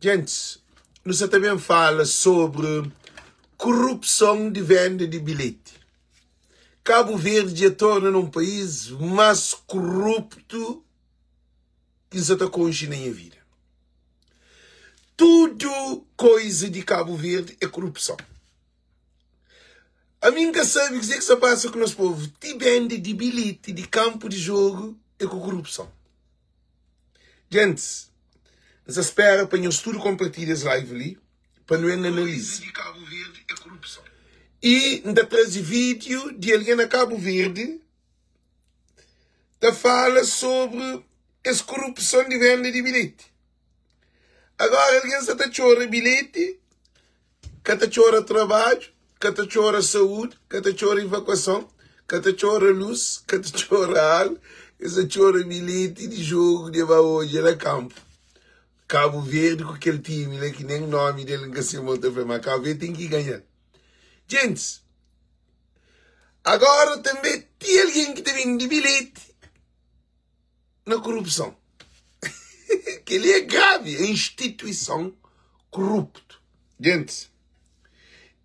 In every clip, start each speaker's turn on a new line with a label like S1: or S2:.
S1: Gentis, nu sa ta ben fala sobri korupson di venda di bilheti. Kabu Verdi dja torna na un país más koruptu ki N sa ta konxe na nha vida. Tudu koiza di Kabu Verdi é korupson. Ami N ka sabe kuzê ki sta pasa ku nos povu. Ti benda di bilheti di kanpu di jogu é ku korupson. Gentis, N sa spera pa nhos tudu konpartilha es live li pa nu en analiza. I N ta traze vídiu di algen na Kabu Verdi ta fala sobri es korupson di venda di bilheti. Agora algen sa ta txora bilheti, ka ta txora trabadju, ka ta txora saúdi, ka ta txora evakuason, ka ta txora lus, ka ta txora agu, es ta txora bilheti di jogu di ba odja na kanpu. Kabu Verdi ku kel timi la ki nen nomi del N ka se mo ta fla, ma Kabu Verdi ten ki ganha-l. Gentis, agora tanbe ti algen ki ta bende bilheti, na korupson. Kel-li é gravi, é instituison koruptu. Gentis,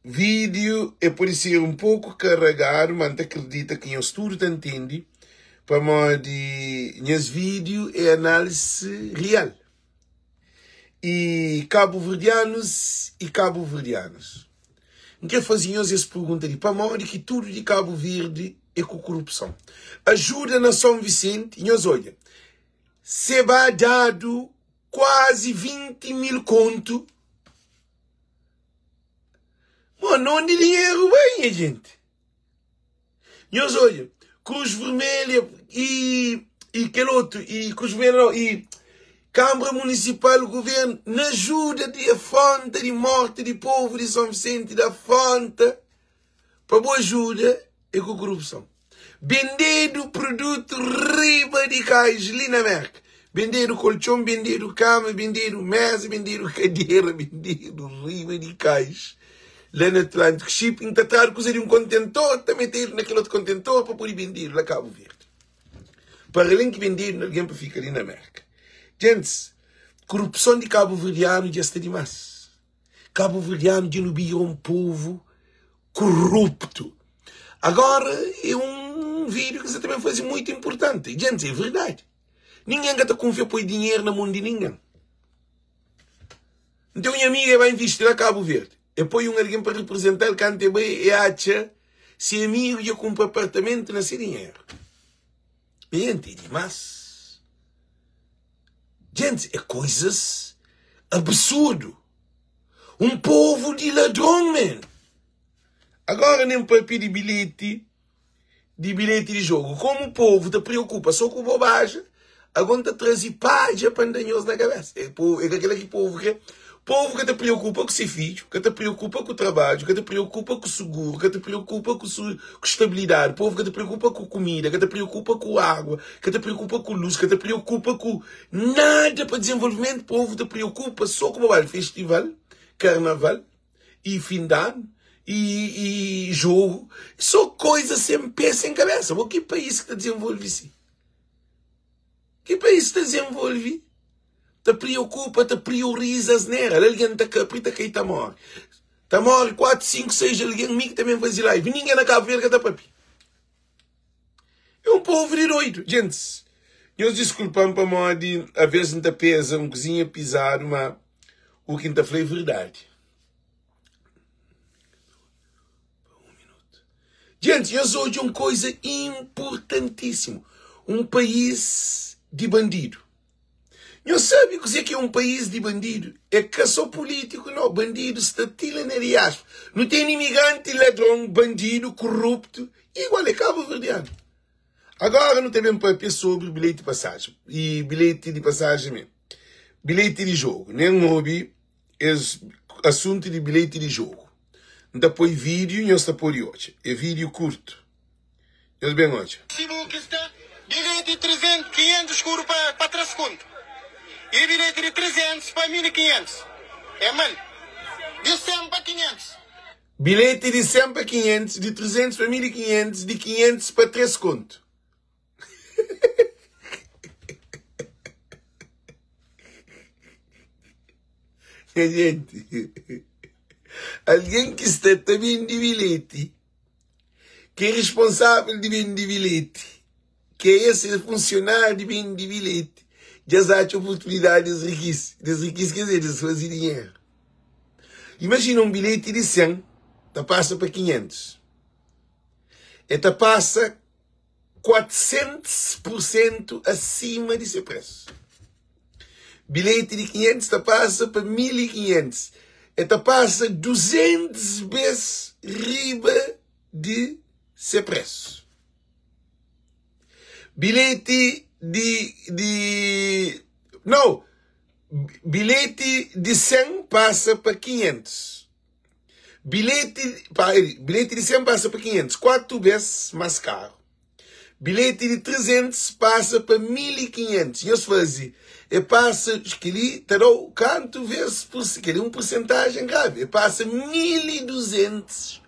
S1: vídiu é pode ser un poku karagadu, ma N ta kridita ki nhos tudu ta ntende, pamodi nhas vídiu é análisi real. I kabuverdianus i kabuverdianas, N kre faze nhos es pergunta li, pamodi ki tudu di Kabu Verdi é ku korupson? Ajuda na Son Visenti, nhos odja, se ba dadu kuazi 20 mil kontu, mo, na undi dinheru bai, nha jenti? Nhos odja, Cruz Vermelha i, i kel otu, i Cruz Vermelha não, i Câmara Municipal, Governo, na ajuda di afronta di morti di povo di São Vicente, da afronta pa bo ajuda é ku korupson. Bendedu produtu riba di kais li na Merka. Bendedu koltxon, bendedu kama, bendedu mesa, bendedu kadera, bendedu riba di kais. La na Atlantic Shipping ta tradu kuza di un kontentor ta metedu na kel otu kontentor pa pode bendedu la Kabu Verdi. Para alén ki bendedu na algen pa fika li na Merka. Gentis, korupson di kabuverdianu dja sta dimás. Kabuverdianu dja nu bira un povu koruptu. Agora é un vídeo ki sa ta ben faze muitu inportanti. Gentis, é verdadi. Ningen ka ta kunfia poi dinheru na mon di ningen. N ten un amiga e bai invisti la Kabu Verdi. E poi un algen pa reprezental kantu e bai e atxa se amigu dja kunpra apartamentu na se dinheru. Gente, é dimas. Gente, é coisas absurdo. Um povo de ladrão, man. Agora nem papia de bilhete di bilheti di jogu. Komu povu ta preokupa so ku bobaja, ago N ta traze padja pa N da nhos na kabesa. É povu, é ka kila ki povu kre. Povu ka ta preokupa ku se fidju, ka ta preokupa ku trabadju, ka ta preokupa ku suguru, ka ta preokupa ku su ku stabilidadi. Povu ka ta preokupa ku kumida, ka ta preokupa ku agua, ka ta preokupa ku lus, ka ta preokupa ku nada pa dizenvolvimentu. Povu ta preokupa so ku bobaja. Festival, karnaval. e fim de ano e, e jogo. Só coisa sem pé, sem cabeça. Bom, que país que tá desenvolve assim? Que país que tá desenvolve? Tá preocupa, tá prioriza as nera. Alguém tá capri, tá cai, tá morre. Tá morre 4, 5, 6 alguém, mim que também faz live. Ninguém na Cabo Verde tá papi. É um povo de doido. Gente, nhos desculpam pamodi a vez N ta pesa um cozinha pisado, mas o que N ta fla é verdade. Gente, nhos odja um coisa importantíssimo. Um país de bandido. Nhos sabe kuzê ki é um país di bandidu? É ka só pulítiku nau, bandidu sta ti la na diáspora. Nu ten imigranti ladron, bandidu, koruptu, igual é kabuverdianu. Agora nu ta ben papia sobri bilheti pasajen i bilheti di pasajen mé, bilheti di jogu. Nen obi es asuntu di bilheti di jogu. N ta poi vídiu nhos ta pode odja. É vídiu kurtu. Nhos ben odja.
S2: Si bu ki sta bilheti 300, 500 skuru pa pa 3 kontu i bilheti di 300 pa 1500 é mal di 100 pa 500.
S1: Bilheti di 100 pa 500, di 300 pa 1500, di 500 pa 3 kontu. Nha jenti, algen ki sta ta bende bilheti, ki é responsável di bende bilheti, ki é es é funsionáriu di bende bilheti, dja es atxa oportunidadi di es rikise. Di es rikise ker dizer, di es faze dinheru. Imajina un bilheti di 100 ta pasa pa 500. E ta pasa 400 pur sentu asima di se presu. Bilheti di 500 ta pasa pa 1500. E ta pasa 200 bes riba di se presu. Bilheti di di nau, bilheti di 100 pasa pa 500. Bilheti pa bilheti di 100 pasa pa 500, 4 bes mas karu. Bilheti di 300 pasa pa 1500. Nhos faze, e pasa kel-li ta da-u kantu ves pur kel-li un pursentajen gravi. E pasa 1200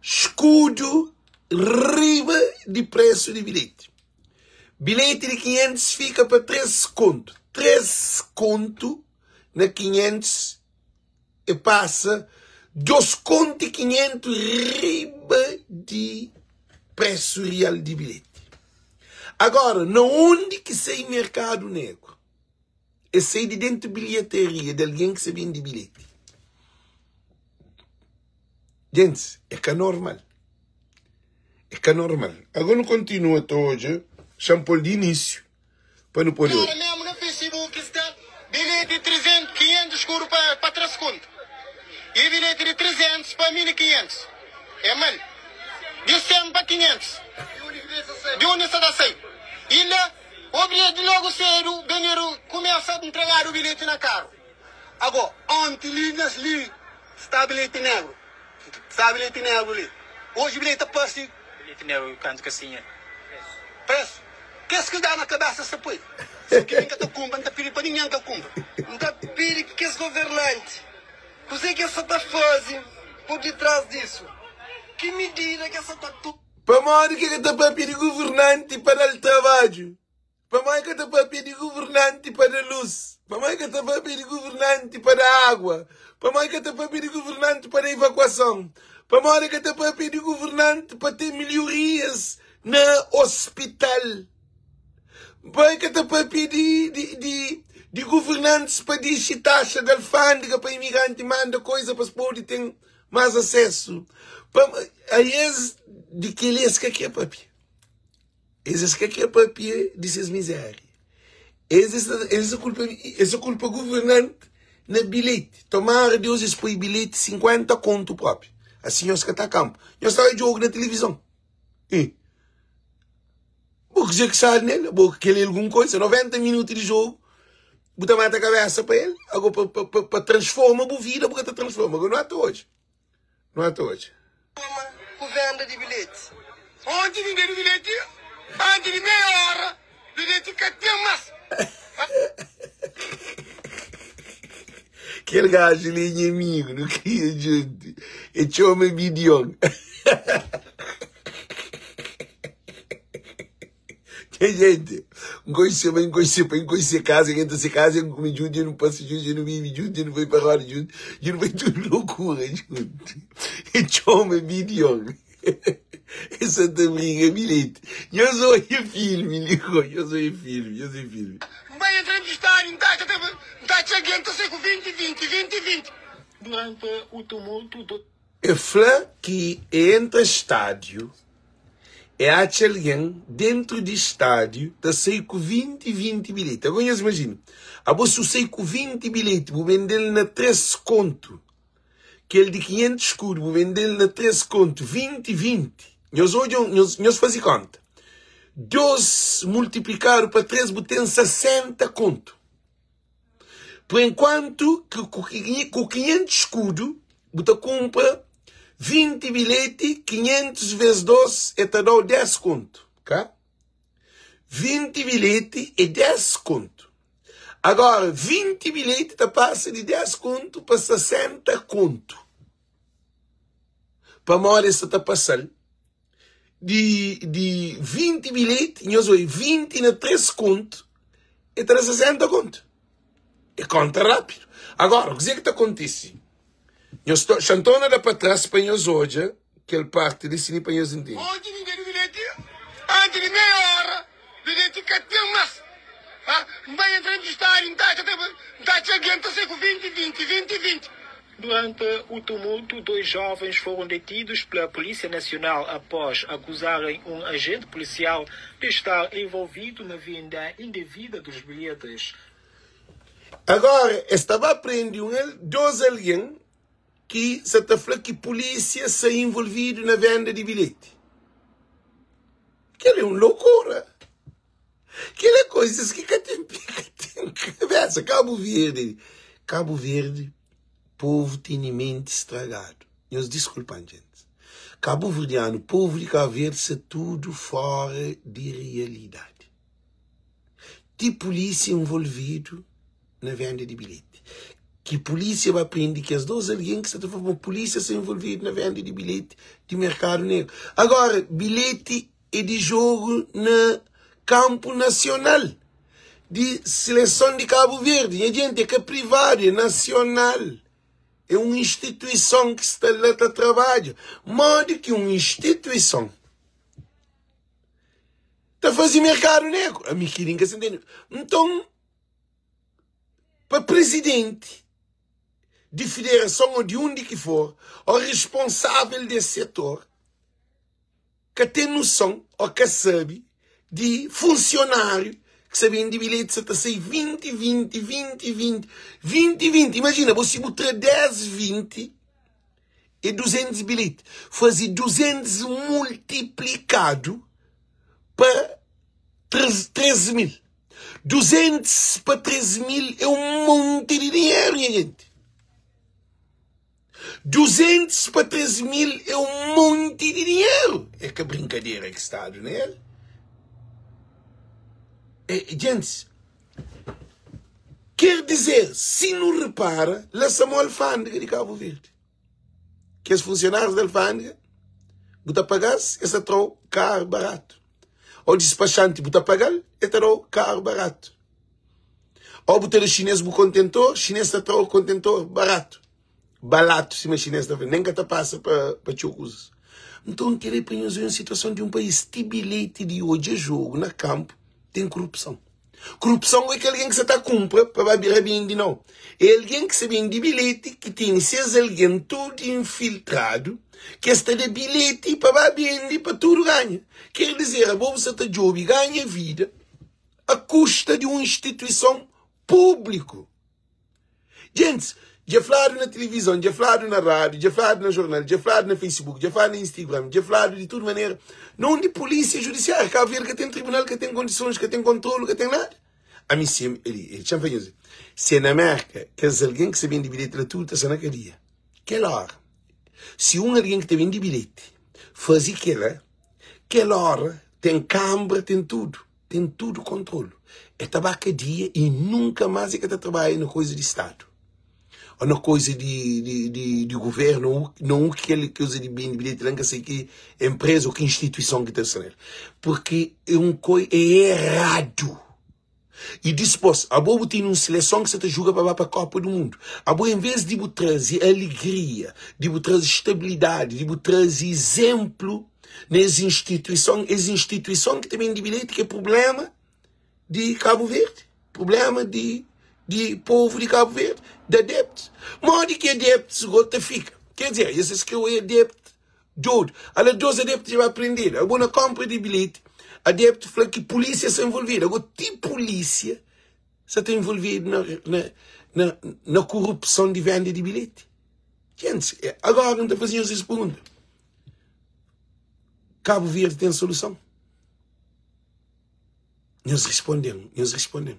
S1: skudu riba di presu di bilheti. Bilheti di 500 fika pa 3 kontu. 3 kontu na 500 E pasa dos kontu i kinhentu riba di presu rial di bilheti. Agora, na undi ki sai merkadu negru? E sai di dentu bilheteria di algen ki sa bende bilheti. Gentis, é ka normal. É ka normal. Agora nu kontinua ta odja xa-m pô-l di inísiu. Pa nu pode
S2: Ora mesmo na Facebook sta bilhete 300, 500 escudo pa pa 3 conto e bilhete de 300 pa 1500 é mal de 100 pa 500 de onde sa ta sai e la obriga de logo cedo benderu começa entregado bilhete na carro.
S3: Ago onti li nas li sta bilhete negro sta bilhete negro li hoje bilhete ta parse.
S4: Bilhete negro kantu ka sinha
S3: presu. Kes ki da na kabesa sa poi. So ki mi nka ta kunpra, nta pidi pa ningen ka kunpra.
S5: N ta pidi kes governanti kuzê ki es sa ta faze pur ditras disu, ki midida ki es sa ta toma.
S1: Pamodi ki ka ta papia di governanti pa da-l trabadju? Pamodi ka ta papia di governanti pa da lus? Pamodi ka ta papia di governanti pa da água? Pamodi ka ta papia di governanti pa da evakuason? Pamodi ka ta papia di governanti pa ten melhorias na ospital? Pamodi ka ta papia di, di, di, di governantis pa dixi taxa di alfândega pa imigranti manda koisa pa es pode ten más asesu? Pam, aes di kel-li es ka kre papia. Es es ka kre papia di ses mizeria. Es es es kulpa es kulpa governante na bilhete. Tomara Deus es poi bilhete 50 kontu propi. Assim nhos ka ta kampu. Nhos ta odja jogo na tilivizon. E. Bo kuzê ki sabe nel? Bo kel algun koisa? 90 minutu di jogo, bu ta mata kabesa pa el, ago pa, pa, pa, pa transforma bu vida, bu ka ta transforma. Ago nu ata odja. Nu ata odja.
S5: Toma ku venda di bilheti.
S2: Onti vendedu bilheti anti di meia ora, bilheti ka ten mas.
S1: Kel gaju li é nha amigu, nu kria djuntu. E txoma Bidion. Tem gente, N konxe, ma N konxe, pa N konxe se kaza, N entra se kaza, N kume djuntu, N pasa djuntu, N bibi djuntu, N bai pa roda djuntu, N bai tudu lokura djuntu. E txoma Bidion. E sa ta briga bilheti. Nhos odja filmi li, nhos odja filmi, nhos odja filmi.
S2: N bai entra di stádiu, N ta atxa ta, N ta atxa algen ta sai ku 20, 20, 20, 20.
S6: Durante o tumulto do.
S1: E fla ki e entra stádiu, e atxa algen dentru di stádiu ta sai ku 20, 20 bilheti. Agora nhos imajina, abo si bu sai ku 20 bilheti, bu bende-l na 3 kontu, kel di 500 skudu bu bende-l na 3 kontu, 20, 20. Nhos odja, nhos, nhos faze konta. 2 multiplikadu pa 3 bu ten 60 kontu. Por enkuantu ki ku 500 skudu bu ta kunpra 20 bilheti, 500 ves 2 e ta dau 10 kontu, ka? 20 bilheti é 10 kontu. Agora 20 bilheti ta pasa di 10 kontu pa 60 kontu. Pamodi es sa ta pasal di di 20 bilheti, nhos oi, 20 na 3 kontu, e ta da 60 kontu. konta rápidu. Agora, kuzê ki ta kontise? Nhos to, Xantona da pa tras pa nhos odja kel parti li si li pa nhos intende.
S2: Oji bindé di bilheti anti di meia ora bilheti ka ten mas ha N bai en frenti stadiu N ta atxa ta N ta atxa algen ta sai ku 20 20 20 20.
S4: Durante o tumulto, dois jovens foram detidos pela Polícia Nacional após acusarem um agente policial de estar envolvido na venda indevida dos bilhetes.
S1: Agora, es ta ba prende un el dos algen ki sa ta fla ki polísia sa involvidu na venda di bilheti. Kel é un lokura. Kel é koisas ki ka ten pé, ka ten kabesa. Kabu Verdi, Kabu Verdi, povu tene menti stragadu. Nhos diskulpa-m, djentis. Kabuverdianu, povu di Kabu Verdi sa tudu fora di rialidadi. Ti pulísia nvolvidu na venda di bilheti. Ki pulísia ba prende kes dos algen ki sa ta fla ma pulísia sta nvolvidu na venda di bilheti di merkadu negru. Agora, bilheti é di jogu na kanpu nasional di sileson di Kabu Verdi. Nha djenti, é ka privadu, é nasional. É un instituison ki sta la ta trabadja. Modi ki un instituison ta faze merkadu negru? Ami kel-li N ka sta ntende. Nton, pa prizidenti di fiderason ô di undi ki for, ô responsável di es setor, ka ten noson ô ka sabe di funsionáriu ki sa bende bilheti sa ta sai 20, 20, 20, 20, 20, 20. Imajina bo si bu tra 10, 20 é 200 bilheti. Faze 200 multiplikadu pa 13 mil. 200 pa 13 mil é un monti di dinheru, nha jenti. 200 pa 13 mil é un monti di dinheru. É ka brinkadera ki stadu na el. É, gentis, ker dizer, si nu repara, la sta mo alfândega di Kabu Verdi. Kes funsionárius di alfândega, bu ta paga-s, es ta tra-u karu baratu. Ô dispaxanti, bu ta paga-l, el ta da-u karu baratu. Ô bu ta da xinês bu kontentor, xinês ta tra-u kontentor baratu. Balatu, sima xinês ta fla, nen ka ta pasa pa, pa txeu kuzas. Nton, kel-li pa nhos odja un situason di un país ti bilheti di odja jogu na kanpu ten korupson. Korupson é kel algen ki sa ta kunpra pa ba bira bende, nau. É algen ki sa bende bilheti ki tene ses algen tudu infiltradu ki es ta da bilheti pa ba bende pa tudu ganha. Ker dizer, abo bu sa ta djobe ganha vida a kusta di un instituison públiku. Gentis, dja fladu na tilivizon, dja fladu na rádiu, dja fladu na jornal, dja fladu na Facebook, dja fladu na Instagram, dja fladu di tudu manera, na undi pulísia judisiáriu, Kabu Verdi ka ten tribunal, ka ten kondisons, ka ten kontrolu, ka ten nada. Ami si, eli, txa-m fla nhos, si é na Mérka, kes algen ki sa bende bilheti la tudu ta sta na kadia. Kel óra, si un algen ki ta bende bilheti faze kela, kel óra ten kanbra, ten tudu. Ten tudu kontrolu. E ta ba kadia i nunka más e ka ta trabadja na koiza di stadu ô na koiza di, di, di, di guvernu ô na un kel koiza di bende bilheti la, N ka sai ki enpreza ô ki instituison ki ta sta nel. Purki é un koi é eradu. I dispôs, abo bu tene un sileson ki sa ta juga pa ba pa Kopa du Mundu. Abo en vês di bu traze alegria, di bu traze stabilidadi, di bu traze izénplu, na es instituison, es instituison ki ta ben di bilheti ki é problema di Kabu Verdi, problema di di povu di Kabu Verdi, di adeptus. Modi ki adeptus go ta fika? Ker dizer, es es ki é adeptu dodu. Ala dos adeptu dja ba prendedu. Abo na konpra di bilheti, adeptu fla ki pulisia sta envolvidu. Ago ti pulisia sa ta envolvidu na na na na korupson di venda di bilheti. Gentis, agora N ta faze nhos es pergunta. Kabu Verdi ten soluson? Nhos responde-m, nhos responde-m.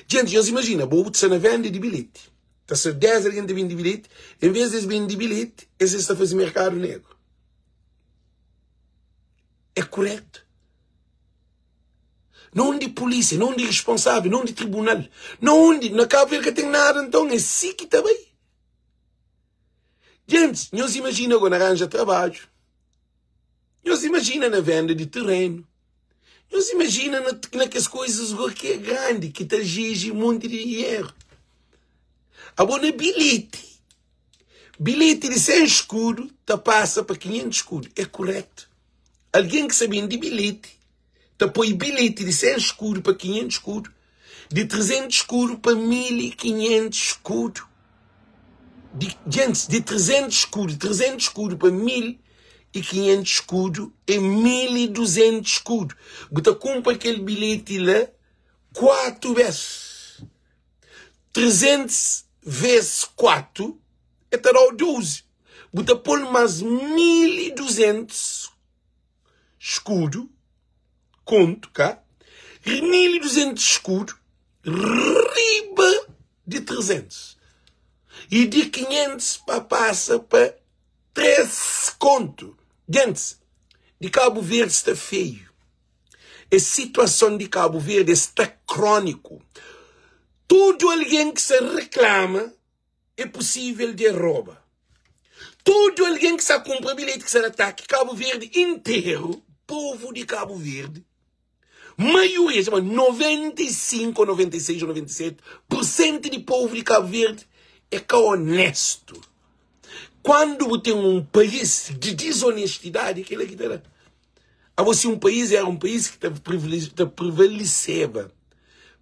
S1: Gente, nhos imagina, bo bu sta na venda di bilheti, ta ser 10 algen ta bende bilheti, en vez di es bende bilheti, es sta faze merkadu negru. É kuretu? Na undi polísia, na undi responsável, na undi tribunal, na undi, na Kabu Verdi ka ten nada, nton é si ki ta bai. Gentis, nhos imajina go na ranja trabadju, nhos imajina na venda di terenu, nhos imajina na, na kes koizas go ki é grandi, ki ta exiji monti di dinheru. Abo na bilheti. Bilheti di 100 escudo ta pasa pa 500 escudo. É koretu? Algen ki sa bende bilheti ta poi bilheti di 100 escudo pa 500 escudo, di 300 escudo pa 1500 escudo. Di, gentis, di 300 escudo, 300 escudo pa 1500 escudo é 1200 escudo. Bu ta kunpra kel bilheti la 4 bes. 300 ves 4 e ta da-u 12. Bu ta pô-l más 1200 skudu, kontu ka, 1200 skudu riba di 300. I di 500 pa pasa pa 3 kontu. Gentis, di Kabu Verdi sta feiu. E situason di Kabu Verdi sta króniku. Tudu algen ki sa reklama é pusível di e roba. Tudu algen ki sa kunpra bilheti ki sa na ataki Kabu Verdi interu, povu di Kabu Verdi, maioria, txoma 95 ou 96 ou 97 pursenti di povu di Kabu Verdi é ka onéstu. Kuandu bu ten un país di dizonestidadi, kila ki ta da. Abo si un país era un país ki ta ta prevaliseba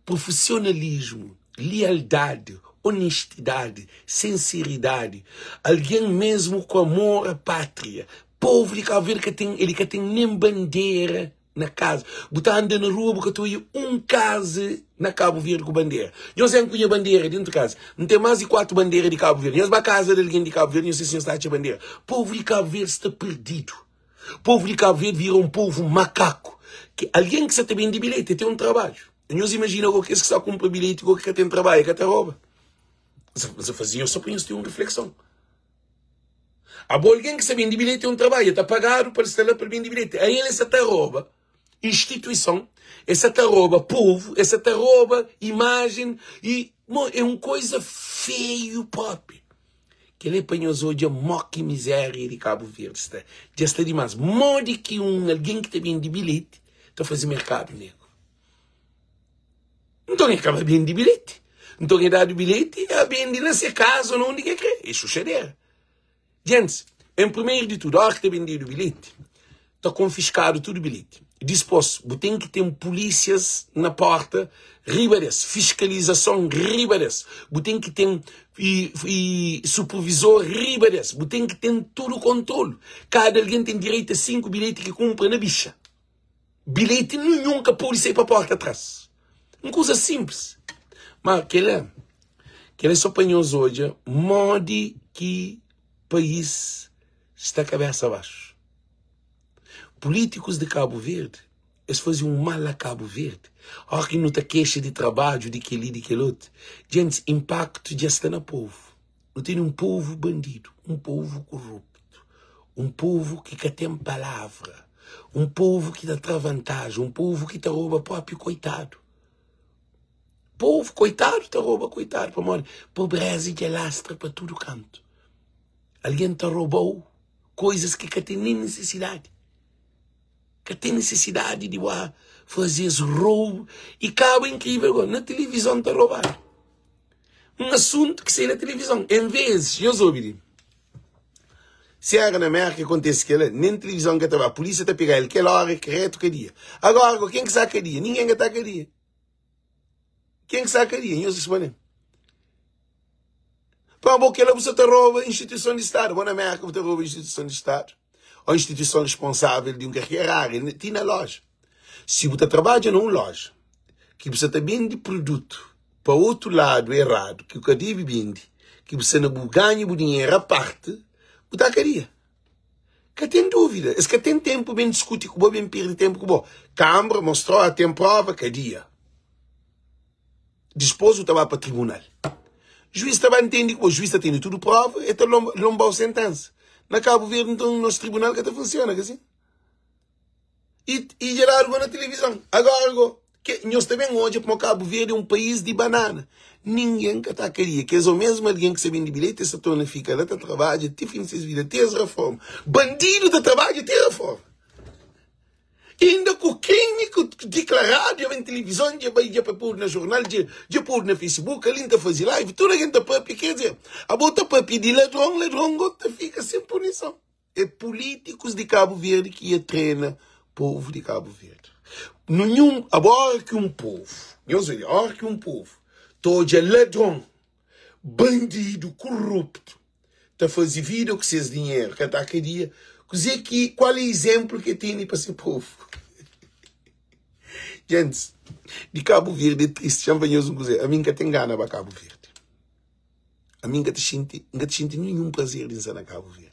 S1: profisionalismu, lialdadi, onestidadi, sinseridadi, algen mesmu ku amor a pátria. Povu di Kabu Verdi ka ten, el ka ten nen bandera na kaza. Bu ta anda na rua bu ka ta oia un kaza na Kabu Verdi ku bandera. Nhos N ku nha bandera dentu kaza. N ten más di 4 bandera di Kabu Verdi. Nhos ba kaza di algen di Kabu Verdi, nhos sei si nhos ta atxa bandera. Povu di Kabu Verdi sta perdidu. Povu di Kabu Verdi vira un povu makaku. Ki algen ki sa ta bende bilheti ten un trabadju. Nhos imajina go kes ki sa kunpra bilheti go ki ka ten trabadju, ka ta roba. N sa faze nhos so pa nhos ten un reflekson. Abo algen ki sa bende bilheti ten un trabadju, el ta pagadu pa el sta la pa el bende bilheti. Ael el sa ta roba instituison, el sa ta roba povu, el sa ta roba imajen i mo é un koza feiu propi. Kel é pa nhos odja mó ki mizéria di Kabu Verdi sta. Dja sta dimás. Modi ki un algen ki ta bende bilheti ta faze merkadu negru? Nton e ka ba bende bilheti. Nton e dadu bilheti e a bende na se kaza ô na undi ki e kre. É xuxadera. Gentis, en primeru di tudu, óra ki ta bendedu bilheti, ta konfiskadu tudu bilheti. Dispôs, bu ten ki ten pulísias na pórta riba des, fiskalizason riba des, bu ten ki ten i, i supervizor riba des, bu ten ki ten tudu kontrolu. Kada algen ten direitu a 5 bilheti ki kunpra na bixa. Bilheti ninhun ka pode sai pa pórta tras. Un kuza sinplis. Má kel-la, kel-la é sô pa nhos odja modi ki país sta kabésa baxu. Pulítikus di Kabu Verdi, es faze un mal a Kabu Verdi. Óras ki nu ta kexa di trabadju, di kel-li, di kel otu, djentis, inpaktu dja sta na povu. Nu tene un povu bandidu, un povu koruptu, un povu ki ka ten palavra, un povu ki ta tra vantaji, un povu ki ta roba própi koitadu. Povu koitadu ta roba koitadu pamodi pobreza dja lastra pa tudu kantu. Algen ta roba-u koizas ki ka ten nen nisisidadi. Ka ten nisisidadi di ba faze es roubu i kaba inkrivel go na tilivizon ta robadu. Un asuntu ki sai na tilivizon. En vezis, nhos obi li, si era na Merka kontese kela, nen tilivizon ka ta ba, pulisia ta pega el kel ora retu kadia. Agora go, ken ki sa kadia? Ningen ka ta kadia. Ken ki sa kadia? Nhos responde-m. Pa bo kela bu sa ta roba instituison di stadu. Bo na Merka bu ta roba instituison di stadu ou instituison responsavel di un kalker aria, ti na loja. Si bu ta trabadja na un loja ki bu sa ta bende produtu pa otu ladu eradu ki bu ka debe bende, ki bu sa na bu ganha bu dinheru a parti, bu ta kadia. Ka ten duvida. Es ka ten tenpu ben diskuti ku bo, ben pirdi tenpu ku bo. Kambra mostrou, a ten prova, kadia. Dispôs bu ta ba pa tribunal. Juiz ta ba ntende ku bo, juiz ta tene tudu prova, e ta lonba-u sentensa. Na Kabu Verdi, nton, nos tribunal ka ta funsiona, ka si? I, i dja dadu go na tilivizon. Agora go, ke, nhos ta ben odja kuma Kabu Verdi é un país di banana. Ningen ka ta kadia. Kes o mesmu algen ki sa bende bilheti, es ta torna fika la ta trabadja ti fin di ses vida, ti es raforma. Bandidu ta trabadja ti raforma. Inda ku krimi ku diklaradu dja ben tilivizon, dja bai dja podu na jornal, dja podu na facebook, alin ta fazi live, tudu algen ta papia, ker dizer, abo ta papia di ladron, ladron go ta fika sen punison. É pulítikus di Kabu Verdi ki ia trena povu di Kabu Verdi. Ninhun, abo ora ki un povu, nhos odja, ora ki un povu ta odja ladron, bandidu, kuruptu, ta faze vida ku ses dinheru, ka ta kadia, kuze ki, kual é izénplu ki el tene pa se povu? Gentis, di Kabu Verdi é tristi, xa-m fla nhos un kuze, ami N ka ten gana ba Kabu Verdi. Ami N ka ta xinti, N ka ta xinti ninhun prazer di N sta na Kabu Verdi.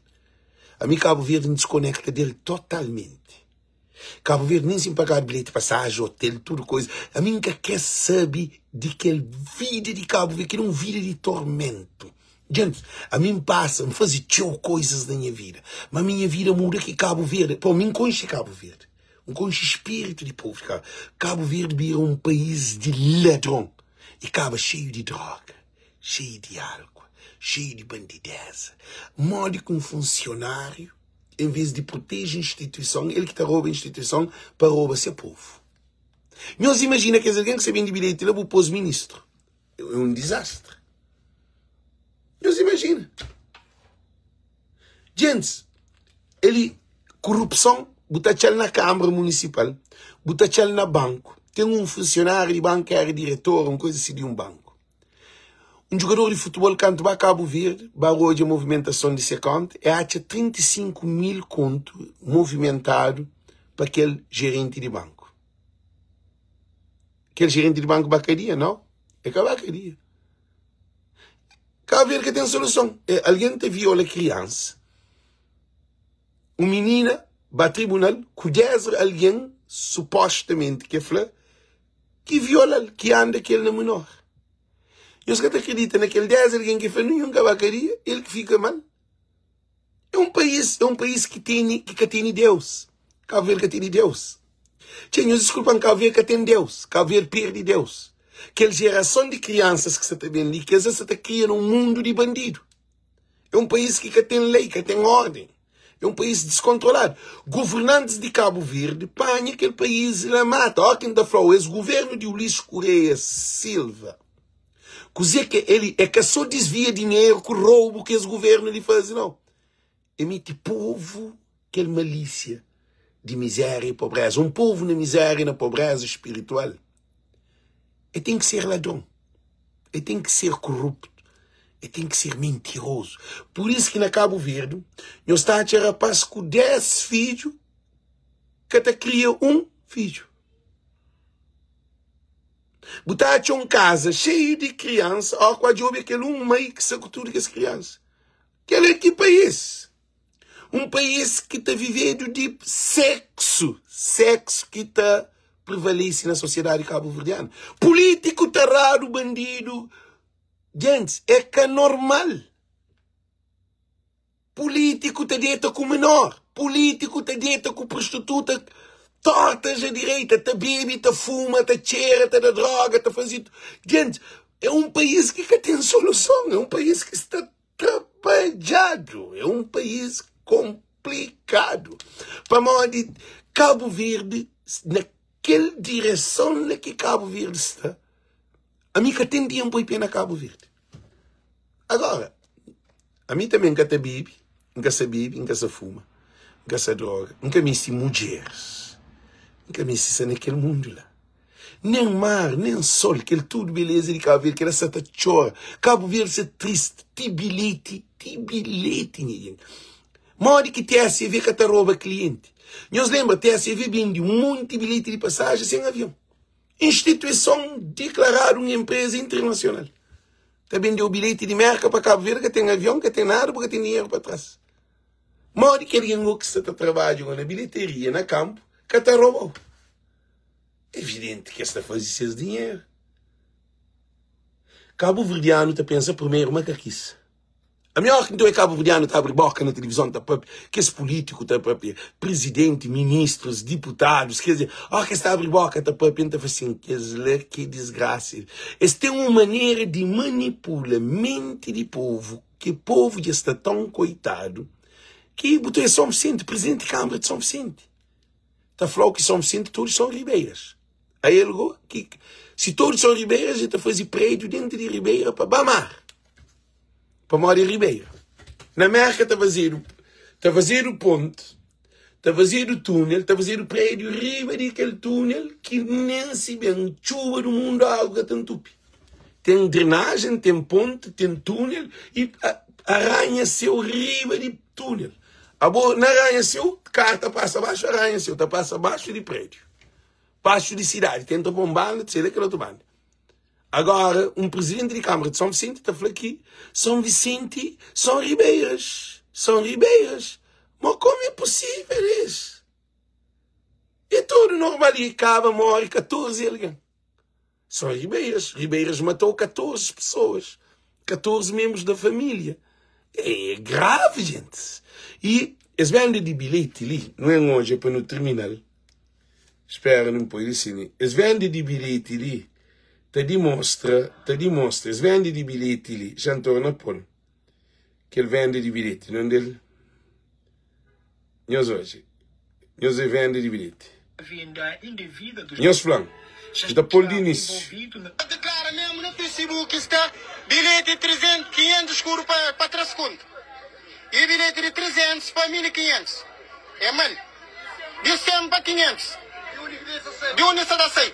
S1: Ami Kabu Verdi N diskonekta del totalmenti. Kabu Verdi nen si N pagadu bilheti pasaji, otel, tudu koza, ami N ka kre sabe di kel vida di Kabu Verdi, kel é un vida di tormentu. Djentis, ami N pasa, N faze txeu koizas na nha vida, ma ami nha vida muda ki Kabu Verdi, pô, mi N konxe Kabu Verdi, N konxe spiritu di povu di Kabu Verdi. Kabu Verdi bira un país di ladron i kaba xeiu di droga. xeiu di álkua, xeiu di bandidéza. Modi ki un funsionáriu, envês di proteje instituison, el ki ta roba instituison pa roba se povu? Nhos imajina kes algen ki sta bende bilheti la, bu pô-s ministru. É un dizastri. Nhos imajina. Gentis, el korupson bu ta atxa-l na Kanbra Munisipal, bu ta atxa-l na banku. Ten un funsionáriu di banku ki éra diretor, un kuza si di un banku. Un djugador di futebol kantu ba Kabu Verdi ba odja movimentason di se konta, e atxa 35 mil kontu movimentadu pa kel jerenti di banku. Kel jerenti di banku ba kadia? Nau, e ka ba kadia. Kabu Verdi ka ten soluson. E, algen ta viola kriansa. Un minina ba tribunal ku 10 algen supostamenti ke fla ki viola-l, ki anda ku el na menor. Nhos ka ta kridita na kel 10 algen ki fla ninhun ka ba kadia, el ki fika mal. É un país, é un país ki tene, ki ka tene Deus. Cabo Verde ka tene Deus. Txê, nhos diskulpa-m, Cabo Verde ka ten Deus. Cabo Verde perde Deus. Kel jerason di kriansas ki sa ta ben li, kes la sa ta kria na un mundu di bandidu. É un país ki ka ten lei, ka ten órden. É un país diskontroladu. Governantis di Kabu Verdi panha kel país la mata. Ó ki N ta fla-u, es govérnu di Ulisses Correia Silva, kuzê ki el é ka sô disvia dinheru ku roubu ki es govérnu li faze, nau. É mete povu kel malísia di mizéria i pobréza. Un povu na mizéria i na pobréza spiritual, el ten ki ser ladron, el ten ki ser koruptu, el ten ki ser mintirozu. Pur isu ki na Kabu Verdi, nhos ta atxa rapás ku 10 fidju ka ta kria un fidju. Bu ta atxa un kaza xeiu di kriansa, ó ku djobe kel un mai ki sta ku tudu kes kriansa. Kel-la ki país? Un país ki ta vivedu di seksu, seksu ki ta prevalese na sosiedadi kabuverdianu. Pulítiku taradu, bandidu, gentis, é ka normal. Pulítiku ta deta ku menor, pulítiku ta deta ku prostituta tortas a direita, ta bebe, ta fuma, ta txera, ta da droga, ta faze. Gentis, é un país ki ka ten soluson, é un país ki sta Trabadjadu é um país complicado pamodi Cabo Verde na kel direção na ki Cabo Verde sta ami ka ten dia n'poi pé na Cabo Verde agora ami também n'ka ta bibi n'ka sa bibi n'ka sa fuma n'ka sa droga n'ka misti mudjeres n'ka misti sta na kel mundu la. Nen mar, nen sol, kel tudu beleza di Kabu Verdi, kel-la sa ta txora. Kabu Verdi sta tristi, ti bilheti, ti bilheti, nha jenti. Modi ki TSV ka ta roba klienti? Nhos lenbra, TSV bendi un monti bilheti di pasajen sen avion. Instituison diklaradu un enpreza internasional. Ta bendeu bilheti di Merka pa Kabu Verdi, ka ten avion, ka ten nada, bu ka ten dinheru pa tras. Modi ki algen ki sta ta trabadja na bilheteria na kanpu ka ta roba-u? Evidenti ki es ta faze ses dinheru. Kabuverdianu ta pensa primeru ma ka kis. Ami óras ki N ta obi kabuverdianu ta abri boka na tilivizon ta papia, kes pulítiku ta papia, prizidenti, ministrus, diputadus, kes, óras ki es ta abri boka ta papia, N ta fla sin, kes la ki disgrasa. Es ten un manera di manipula menti di povu, ki povu dja sta ton koitadu, ki bu ta obi Son Visenti, prizidenti di Kanbra di Son Visenti. Ta fla-u ki São Vicente tudu são ribeiras. Ael go ki si tudu são ribeiras el ta faze prédiu dentu di ribeira pa ba mar. Pamodi é ribeira. Na Merka ta fazedu ta fazedu ponti, ta fazedu túnel, ta fazedu prédiu riba di kel túnel ki nen si ben txuba di mundu agu ka ta ntupi. Ten drenajen, ten ponti, ten túnel i aranha séu riba di túnel. Abo na aranha séu, kar ta pasa baxu aranha séu, ta pasa baxu di prédiu, baxu di sidadi, tenta pa un banda, ta sai la kel otu banda. Agora, un presidenti di Câmara de São Vicente ta fla ki São Vicente são ribeiras, são ribeiras. Ma como é possível isso? É tudo normal e acaba, morre 14 alguém. São ribeiras. Ribeiras matou 14 pessoas. 14 membros da família. É grave, gente. E es venda de bilhete ali, não é hoje, é para no terminal. Espera, não pode ser. Né? Es venda de bilhete ali, ta demonstra, ta demonstra. Es venda de bilhete ali, já torna pôr. Kel venda de bilhete, não dele. Nhos hoje. Nhos é venda de bilhete.
S4: Venda indevida dos
S1: Nhos fla-m, N ta pô-l di inísiu.
S4: envolvido na
S2: Declara mesmo na Facebook sta bilhete 300, 500 escuro pa pa 3 conto e bilhete de 300 pa 1500 é mal de 100 pa 500 de onde sa ta sai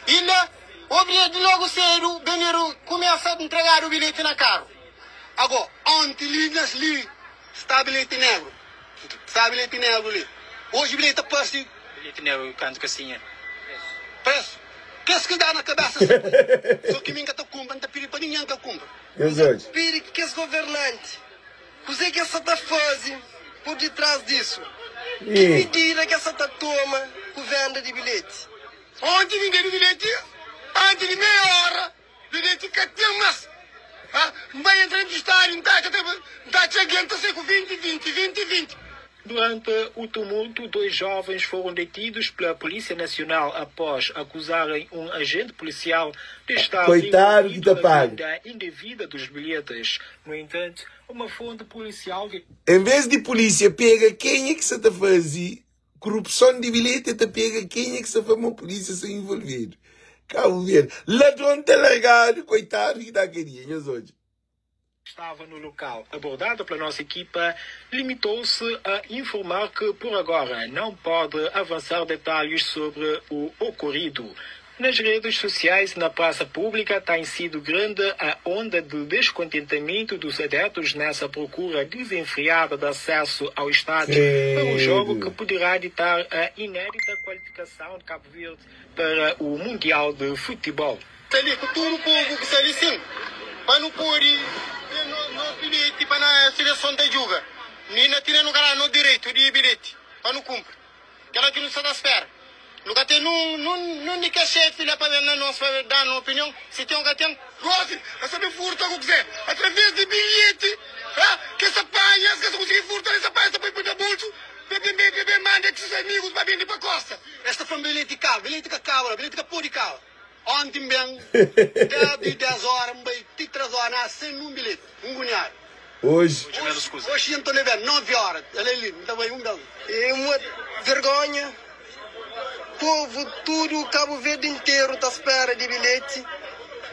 S2: e la obria de logo cedo benderu começa a entregar o bilhete na carro.
S3: Ago onti li nas li sta bilhete negro. Sta bilhete negro li. Hoje bilhete ta parse.
S4: Bilhete negro kantu kasinha.
S3: Preço. Kes ki da na cabeça sa poi. So ki mi nka ta cumpra, nta pidi pa ninguém ka cumpra.
S1: Nhos odja.
S5: Pidi kes governanti kuzê ki es sa ta faze pur ditrás disu, ki midida ki es sa ta toma ku venda di bilheti.
S3: Onti vendedu bilheti anti di meia ora. Bilheti ka ten mas. Ha, N bai entra dentu stadiu, N ta atxa ta, N ta atxa algen ta sai ku 20, 20, 20, 20.
S4: Durante o tumulto, dois jovens foram detidos pela Polícia Nacional após acusarem um agente policial de estar
S1: Coitado ki
S4: envolvido
S1: ta
S4: na
S1: paga.
S4: venda indevida dos bilhetes. No entanto, uma fonte policial de
S1: Em vez di polícia pega kenha ki sa ta faze Korupson di bilheti ta pega kenha ki sa fla ma polísia sa involvidu. Cabo Verde, ladron ta largadu, koitadu ki ta kadia. Nhos odja.
S4: Estava no local. Abordado pela nossa equipa, limitou-se a informar que, por agora, não pode avançar detalhes sobre o ocorrido. Nas redes sociais e na praça pública tem sido grande a onda de descontentamento dos adeptos nessa procura desenfreada de acesso ao estádio para um jogo que poderá ditar a inédita qualificação de Cabo Verde para o Mundial de Futebol.
S2: Sta li ku tudu povu ki sta li sin, pa nu podi ten no bilheti pa na seleson ta juga. Ni na tira nu ka da no direitu di bilheti pa nu kumpra. Kela ki nu sta ta spera. Nu ka ten nun, nun, nun di kes xefi la pa ben na nos pa da-nu opinion, si ten o ka ten.
S3: Gosi, es ta ben furta ku kuzê? Através di bilheti, ha? Ki es ta panha, es ka ta konsigi furta, es ta panha, es ta poi na bolsu, pa ben, pa ben manda ki ses amigus pa bende pa kosta. Es ta fla-m bilheti kaba, bilheti ka kaba la, bilheti ka pode kaba. Onti N ben, desdi 10 óra, N bai ti 3 óra, na sen nun bilheti, N guniadu.
S1: Oji.
S3: Oxi N ta leba-l 9 óra, el li, N ta bai un bes.
S5: É uma vergonha, povo tudo Cabo Verde inteiro ta spera di bilhete,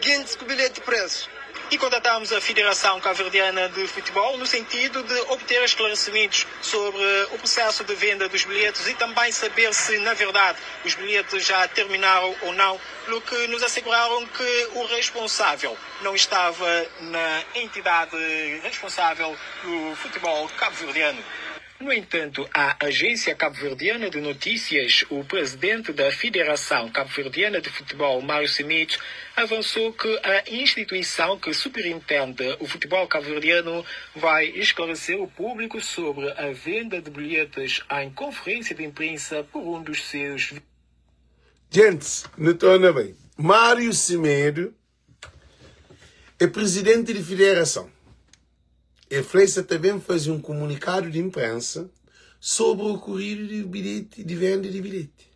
S5: gentis ku bilhete preso.
S4: E contatamos a Federação Cabo-Verdiana de Futebol no sentido de obter esclarecimentos sobre o processo de venda dos bilhetes e também saber se, na verdade, os bilhetes já terminaram ou não, pelo que nos asseguraram que o responsável não estava na entidade responsável do futebol cabo-verdiano. No entanto, a Agência Cabo-Verdiana de Notícias, o presidente da Federação Cabo-Verdiana de Futebol, Mário Semedo, avançou que a instituição que superintende o futebol cabo-verdiano vai esclarecer o público sobre a venda de bilhetes em conferência de imprensa por um dos seus.
S1: Gentis, nu torna bai. Mário Semedo é prizidenti di fiderason. El fla el sa ta ben faze un kumunikadu di inprensa sobri okuridu di bilheti di venda di bilheti.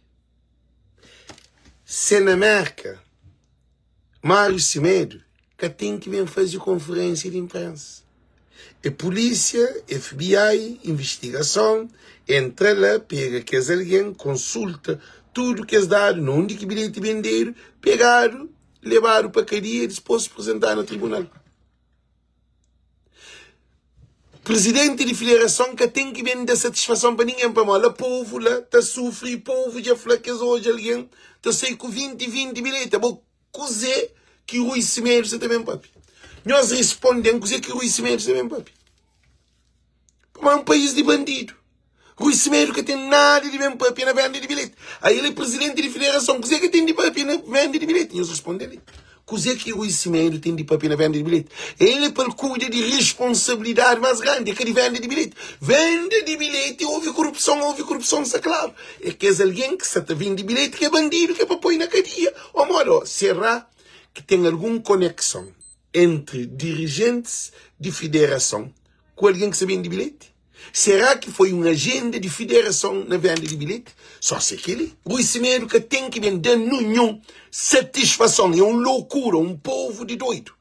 S1: Se na Merka, Mário Semedo ka ten ki ben faze konferensia di inprensa. É pulísia, FBI, invistigason, entra la, pega kes algen, konsulta tudu kes dadu na undi ki bilheti bendedu, pegadu, lebadu pa kadia, dispôs prezentadu na tribunal. Prizidenti di federason ka ten ki ben da satisfason pa ningen pamodi la povu la ta sufri i povu dja fla kes odja algen ta sai ku 20 20 bilheti. Abo kuzê ki Rui Semedo sa ta ben papia? Nhos risponden kuzê ki Rui Semedo sa ben papia? Pamodi é un país di bandidu. Rui Semedo ka ten nada di ben papia na venda di bilheti. Aí el é presidenti di federason, kuzê ki ten di papia na venda di bilheti? Nhos responde li. Kuzê ki Rui Semedo ten di papia na venda di bilheti? El é pa el kuida di responsabilidadi más grandi, é ka di venda di bilheti. Venda di bilheti, houve korupson, houve korupson, sta klaru. É kes algen ki sta ta vende bilheti ki é bandidu, ki é pa poi na kadia. Ô modo, será ki ten algun konekson entri dirijentis di federason ku algen ki sta bende bilheti? Será ki foi un ajenda di fiderason na venda di bilheti? Só se kel-li. Rui Semedo ka ten ki ben da ninhun satisfason. É un lokura, un povu di doidu.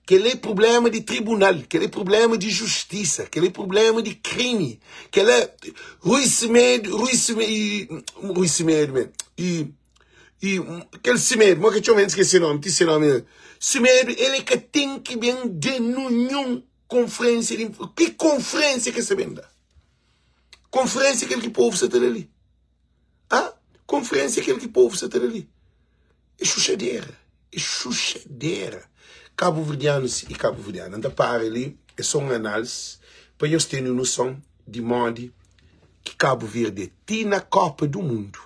S1: Kel-li é prubléma di tribunal, kel-li é prubléma di justisa, kel-li é prubléma di krimi. Kel-la, Rui Semedo, Rui Semedo, Rui Semedo, men, i, i kel Semedo, mo ke txoma, N skese nomi, ti se nomi, Semedo, el ka ten ki ben da ninhun Konferensia di Ki konferensia ke sa ben da? Konferensia kel ki povu sa ta da li. Ah, konferensia kel ki povu sa ta da li. É xuxadera, é xuxadera. Kabuverdianus i kabuverdiana, N ta para li, é só un análise pa nhos tene noson di modi ki Kabu Verdi é ti na Kopa du Mundu.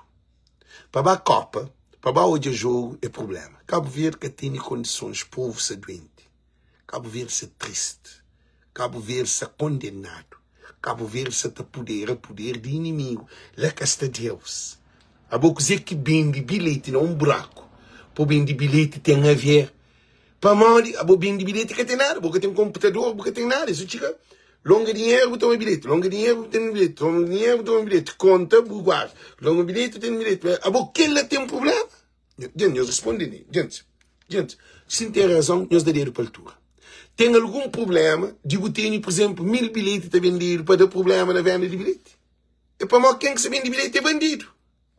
S1: Pa ba Kopa, pa ba odja jogu é prubléma. Kabu Verdi ka tene kondisons, povu sa duenti. Cabo Verde sa triste Cabo Verde sa condenado Cabo Verde sa ta pudera puder di inimigo la ka sta Deus abo kuze ki bende bilhete na um buraco po bende bilhete tem a ver pamodi abo bende bilhete ka tem nada bo ka tem computador bo ka tem nada so txiga longa dinheiro bu toma bilhete longa dinheiro bu tem bilhete toma dinheiro bu toma bilhete conta bu guarda longa bilhete bu tem bilhete abo kela tem problema Gente, nhos responde li. Gente, gente, si N ten razon, nhos da dedu pa altura. Ten algun prubléma di bu tene, pur izénplu, 1000 bilheti ta bendedu pa da prubléma na venda di bilheti? É pamodi ken ki sta bende bilheti é bandidu.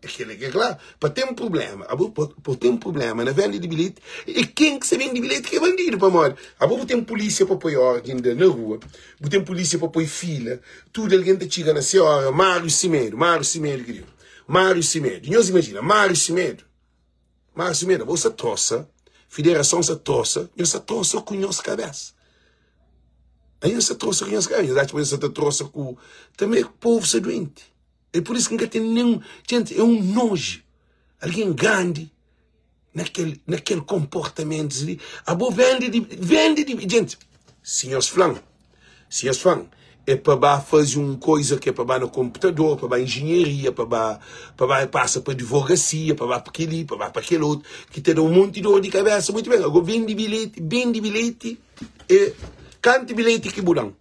S1: É kel-li ki é klaru. Pa ten prubléma, abo pa ten prubléma na venda di bilheti, é ken ki sta bende bilheti ki é bandidu. Pamodi abo bu ten pulísia pa poi órdi inda na rua, bu ten pulísia pa poi fila, tudu algen ta txiga na se óra. Máriu Simedu, Máriu Simedu ki di. Mário Semedo, nhos imajina, Mário Semedo, Mário Semedo, abo sa trosa, federason sa trosa, nhos sa trosa ku nhos kabesa. Aí nhos sa trosa ku nhos kabesa, nhos atxa ma nhos sa ta trosa ku. Também povo sa doente. É por isso que nka ten nenhum. Gente, é um nojo. Alguém grande naquele, naquele comportamento ali. Abo vende de, vende de, gente, se nhos flan, se nhos flan, é pa ba faze um coisa que é pa ba na computador, pa ba engenharia, pa ba, pa ba passa pa advogacia, pa ba pa aquele, pa ba pa aquele outro, que te dá um monte de dor de cabeça, muito bem. Agora vende bilhete, vende bilhete, é, canto bilhete que bu dan.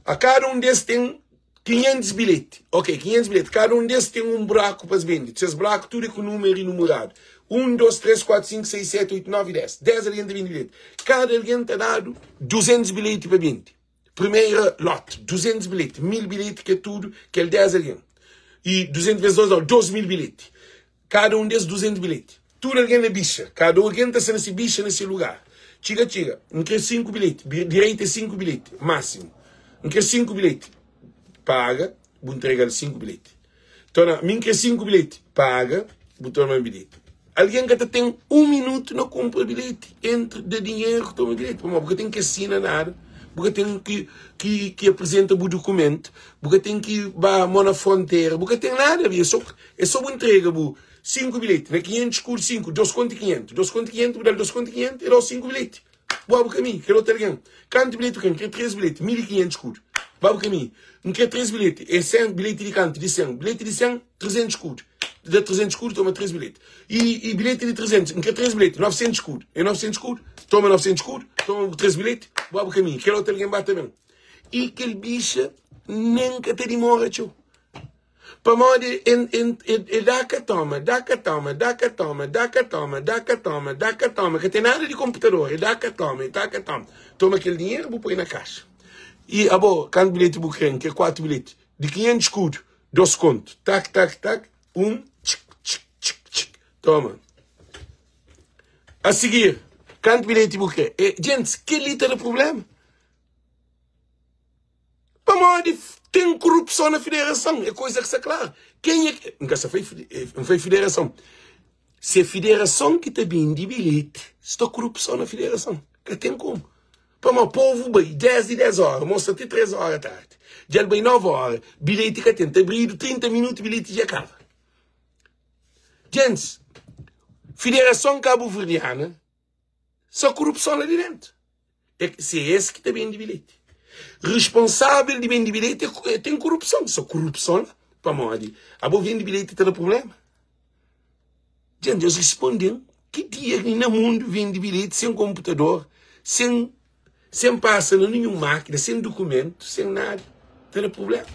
S1: A cada um desses tem 500 bilhete. Ok, 500 bilhete. Cada um desses tem um buraco para se vender. Esses buracos tudo é com número e numerado. 1, 2, 3, 4, 5, 6, 7, 8, 9, 10. 10 alguém tem 20 bilhete. Cada alguém está dado 200 bilhete para vender. Primeira lote, 200 bilhete. 1000 bilhete que é tudo, que é 10 alguém. E 200 vezes 2 dá 12 mil bilhete. Cada um desses 200 bilhete. Tudo alguém na bicha. Cada alguém está sendo se bicha nesse lugar. Txiga, txiga. N kre 5 bilhete. Direito é 5 bilhete. Máximo. N kre 5 bilhete. Paga, bu ntrega-l 5 bilhete. Torna, mi N kre 5 bilhete. Paga, bu toma bilhete. Algen ka ta ten un minutu na kunpra bilheti entri da dinheru ku toma bilheti. Pamodi bu ka ten ki asina nada, bu ka ten ki, ki, ki aprizenta bu dukumentu, bu ka ten ki ba mo na frontera, bu ka ten nada. É so, é so bu ntrega bu 5 bilheti na 500 skudu 5, 2 kontu 500, 2 kontu 500, bu da-l 2 kontu 500, el da-u 5 bilheti. Bu ba bu kaminhu. Kel otu algen, kantu bilheti bu kre? N kre 3 bilheti, 1500 skudu. Ba bu kaminhu. N kre 3 bilheti, é 100, bilheti di kantu? Di 100. Bilheti di 100, 300 skudu. Da 300 skudu, toma 3 bilheti. I, i bilheti di 300, N kre 3 bilheti, 900 skudu. É 900 skudu, toma 900 skudu, toma bu 3 bilheti, bu ba bu kaminhu. Kel otu algen ba tanben. I kel bixa nen ka ta dimora txeu. Pamodi el, el, el, el da ka toma, da ka toma, da ka toma, da ka toma, da ka toma, da ka toma. Ka ten nada di konputador. El da ka toma, el da ka toma. Toma kel dinheru bu poi na kaxa. I abo, kantu bilheti bu kre? N kre 4 bilheti di 500 skudu, 2 kontu. Tak, tak, tak, 1, txik, txik, txik, txik. Toma. A sigir, kantu bilheti bu kre? E, gentis, kel-li ta da prubléma. Pamodi ten korupson na federason, é koisa ki sta klaru. Kenha ki, N ka sta fla N fla federason. Se é federason ki ta bende bilheti, sta korupson na federason. Ka ten komu. Pamodi povu bai 10 di 10 óra, mostra ti 3 óra tardi. Dja el bai 9 óra, bilheti ka ten. Ta abridu 30 minutu, bilheti dja kaba. Gentis, Federason Kabuverdiana Só korupson la di dentu. É se é es ki ta bende bilheti. Responsável di bende bilheti é, ten korupson. Só korupson la. Pamodi? Abo vende bilheti ta da problema? Djan Deus responde-m, ki dia ki na mundu vende bilheti sen komputador, sen sen pasa na ninhun mákina, sen dukumentu, sen nada, ta da problema.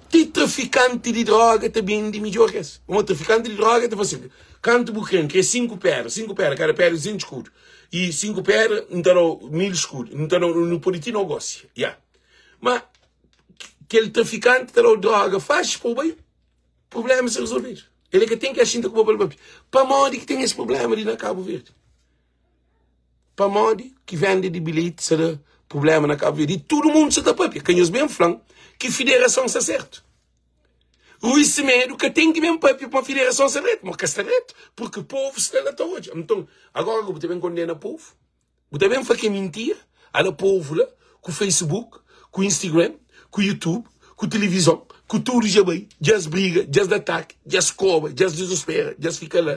S1: Ti trafikanti di droga ta bende midjór ki es. Un trafikanti di droga ta fla sin, kantu bu kre? N kre 5 pédra, 5 pédra, kada pédra 200 skudu. I 5 pédra, N ta da-u 1000 skudu. N ta da-u, nu pode ti nogósia. Ya. Ma kel trafikanti ta da-u droga faxi pa bu bai, prubléma sta rezolvidu. El é ka ten ki axinta ku bo pa el papia. Pamodi ki ten es prubléma li na Kabu Verdi? Pamodi ki venda di bilheti sa da prublema na Kabu Verdi? I tudu mundu sa ta papia. Ka nhos ben fla-m ki fiderason sta sertu. Rui Semedo ka ten ki ben papia pa fiderason sta dretu, ma ka sta dretu, purki povu sta la ta odja. Nton, agora bu ta ben kondena povu? Bu ta ben fla ki é mintira? Ala povu la ku Facebook, ku Instagram, ku YouTube, ku tilivizon, ku tudu dja bai, dja es briga, dja es da ataki, dja es koba, dja es dizuspera, dja es fika la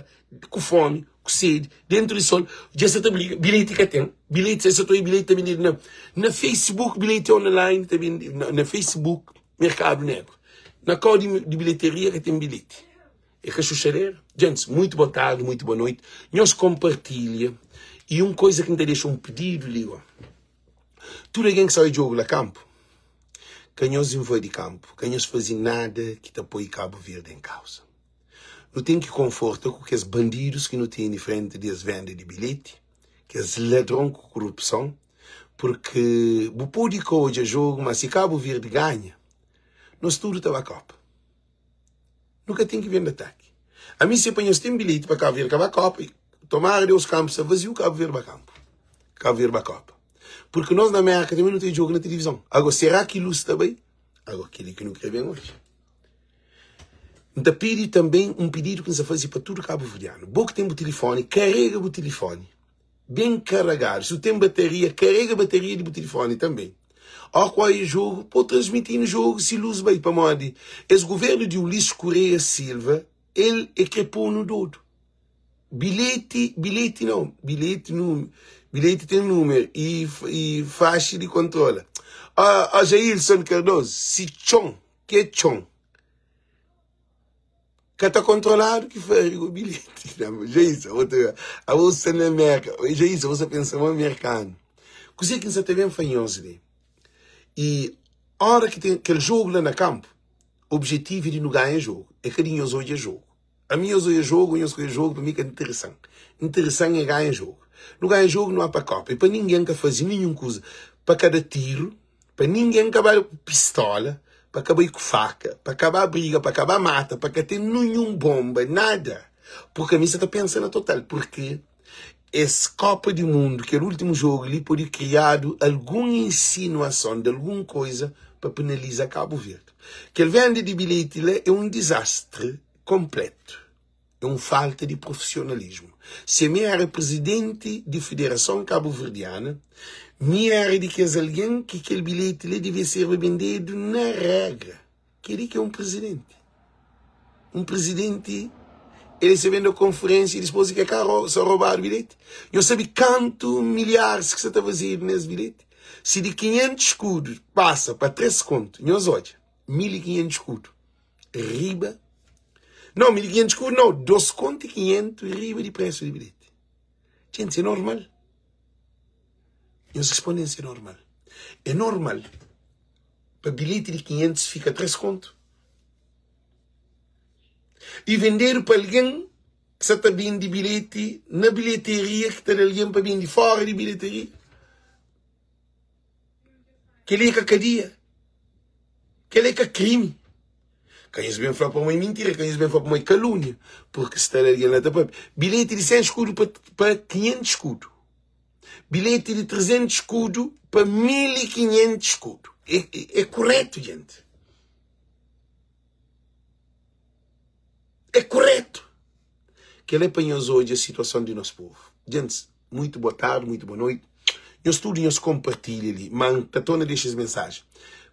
S1: ku fomi, ku sedi, dentu di sol, dja sa ta briga, bilheti ka ten, bilheti sa ta oi bilheti ta bendidu na na Facebook, bilheti online ta bendidu na, na Facebook, merkadu negru, na kau di, di bilheteria ka ten bilheti, é ka xuxadera. Gentis, muito boa tardi, muito boa noite, nhos kompartilha, e un koisa ki N ta dexa un pedidu li go, tudu algen ki sa oi djogu la kanpu, ka nhos invadi kanpu, ka nhos faze nada ki ta poi Kabu Verdi en kauza. Nu ten ki konforta ku kes bandidus ki nu tene frenti di es venda di bilheti, kes ladron ku korupson, purki bu pode ka odja jogu, ma si Kabu Verdi ganha, nos tudu ta ba kopa. Nu ka ten ki ben di ataki. Ami se pa nhos ten bilheti pa Kabu Verdi ka ba kopa, tomara Deus kanpu sta vaziu, Kabu Verdi ba kanpu, Kabu Verdi ba kopa. Purki nos na Merka tanbe nu ta djogu na tilivizon. Ago, sera ki lus ta bai? Ago, keli ki nu kre ben odja. N ta pidi tanben un pididu ki N sa faze pa tudu kabuverdianu. Bo ki ten bu tilifoni, karega bu tilifoni ben karagadu. Si bu ten bataria, karega bataria di bu tilifoni tanben. Ó ku oia jogu, po transmitinu jogu si lus bai. Pamodi es guvernu di Ulisses Correia Silva, el e kre pô-nu dodu. Bilheti, bilheti nau, bilheti nu, bilheti ten numeru i, i faxi di kontrola. Ó, ó Jailson Cardoso, si txon Ke txon ka ta kontroladu ki fari ku bilheti. Jaisa, bo ta abo sta na Merka. Jaisa, bo sta pensa ma merkanu. Kuzê ki N sa ta ben fla nhos li? I ora ki ten kel jogu la na kanpu, objetivu é di nu ganha jogu, é ka di nhos odja jogu. Ami nhos odja jogu, nhos ka odja jogu, pa mi ka interesan. Interesan é ganha jogu. Nu ganha jogu, nu ba pa kopa. I pa ningen ka faze ninhun kuza pa ka da tiru. Pa ningen ka ba ku pistola, pa ka bai ku faka, pa ka ba briga, pa ka ba mata, pa ka ten ninhun bonba, nada. Purki ami sa ta pensa na total, purki es Kopa di Mundu, kel ultimu jogu li, pode kriadu algun insinuason di algun koiza pa penaliza Kabu Verdi. Kel venda di bilheti la é un dizastri konpletu. É un falta di profisionalismu. Si ami éra prizidenti di Federason Kabuverdiana, mi éra di kes algen ki kel bilheti li devia serba bendedu na régra. Kel-li ki é un prizidenti. Un prizidenti, el sa ben da konferénsia y dipôs el ka sa robadu bilheti. Nhos sabe kantu milharis ki sa ta fazedu nes bilheti? Si di 500 skudu pasa pa 3 kontu, nhos odja, 1500 skudu. riba Não, 1500 escudo não, 2 conto e 500 riba di preço di bilhete. Gente, é normal. Nhos respondem se é normal. É normal pa bilhete di 500 fica 3 conto. E vendedu pa alguém ki sa ta bende bilhete na bilheteria ki ta da alguém pa bende fora di bilheteria. Kel-li é ka kadia. Kel-li é ka krimi. Ka nhos ben fla pa mo é mintira, ka nhos ben fla pa mo é kalúnia, purki sta la algen la ta papia. Bilheti di 100 skudu pa, pa 500 skudu. Bilheti di 300 skudu pa 1500 skudu. É, é, é koretu, jenti. É koretu. Kel-la é pa nhos odja situason di nos povu. Gentis, muitu boa tardi, muitu boa noiti. Nhos tudu nhos konpartilha li, ma N ta torna dexa es mensajen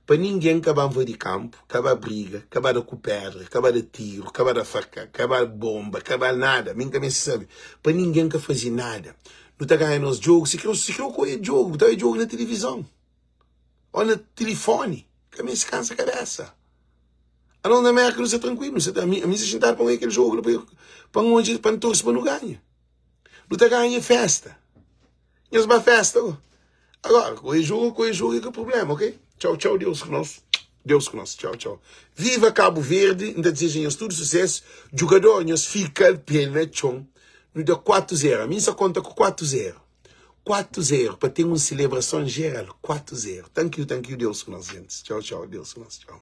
S1: pa ningen ka ba nvadi kanpu, ka ba briga, ka ba da ku pedra, ka ba da tiru, ka ba da faka, ka ba bonba, ka ba nada. Mi N ka meste sabe. Pa ningen ka faze nada. Nu ta ganha nos djogu, si kre si kre ku oja djogu, bu ta oja djogu na tilivizon ô na tilifoni. Ka meste kansa kabesa. Anos na Merka nu sta trankuilu, nu sta ta, ami, ami sta xintadu pa N oja kel jogu la, pa, pa N odja, pa N torse pa nu ganha. Nu ta ganha festa. Nhos ba festa go. Agora, ku e jogo, ku e jogo é ka problema, ok? Tchau, tchau, Deus ku nós. Deus ku nós. Tchau, tchau. Viva Cabo Verde, N ta deseja nhos tudo sucesso. Jogador, nhos fika pé na txon. Nu da 4-0. Ami N sa konta ku 4-0. 4-0 pa ten un selebrason geral. 4-0. Thank you, thank you, Deus ku nós, gente. Tchau, tchau, Deus ku nós. Tchau.